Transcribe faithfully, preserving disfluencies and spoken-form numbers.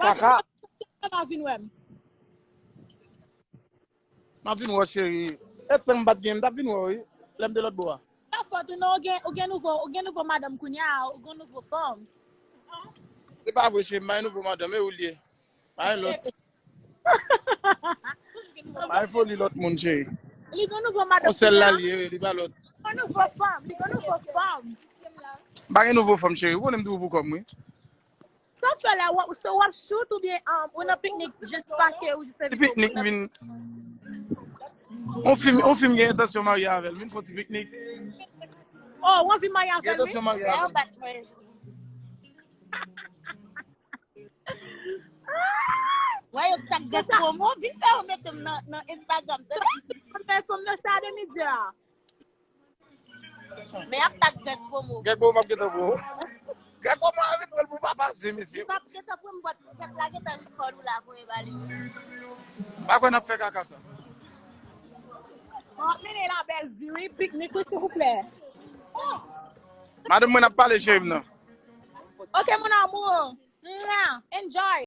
Kaka. Sa va vin wè m. M ap vin wè w, cheri. E tan m pa t gen, m t ap vin wè w, wi. Lè m te lòt bò a. Pa fòt ou non, ou gen, ou gen nouvo, ou gen nouvo madanm kounye a, ou gen nouvo fanm. Se pa vre, cheri, m pa gen nouvo madanm, e ou l ye. M pa gen lòt. M pa gen foli lòt moun, cheri. Li gen nouvo madanm. On sèl la l ye, li pa lòt. Li gen nouvo fanm, li gen nouvo fanm. M pa gen nouvo fanm, cheri. Ou konnen m toujou pou kò m, wi. Sa w fè la, w ap, so w ap shoot oubyen, um, ou nan piknik jis paske ou jis anvi fè yon piknik, vin. On fim, on fim gen entansyon marye avè l, vin fè yon ti piknik. Oh, ou anvi marye avè l, wi? Gen entansyon marye avè l. Wè, yo t ap gad promo, vin fè yo mete m nan, nan Instagram, tande? Fè fanm nan sa de midye a. Men y ap tak Greg Pomo. Greg Pomo ap gentan pran w. Greg Pomo a vin pran l pou papa se, mesye. Li p ap gentan pran m, bòt pèp la gentan rekòd ou la voye ba li. M pa kwè n ap fè kaka sa. Bon, mennen la bèl vi, wi, piknik, wi, silvouplè. Madanm mwen ap pale, cheri m nan. Ok, mon amour. Mwa. Enjoy.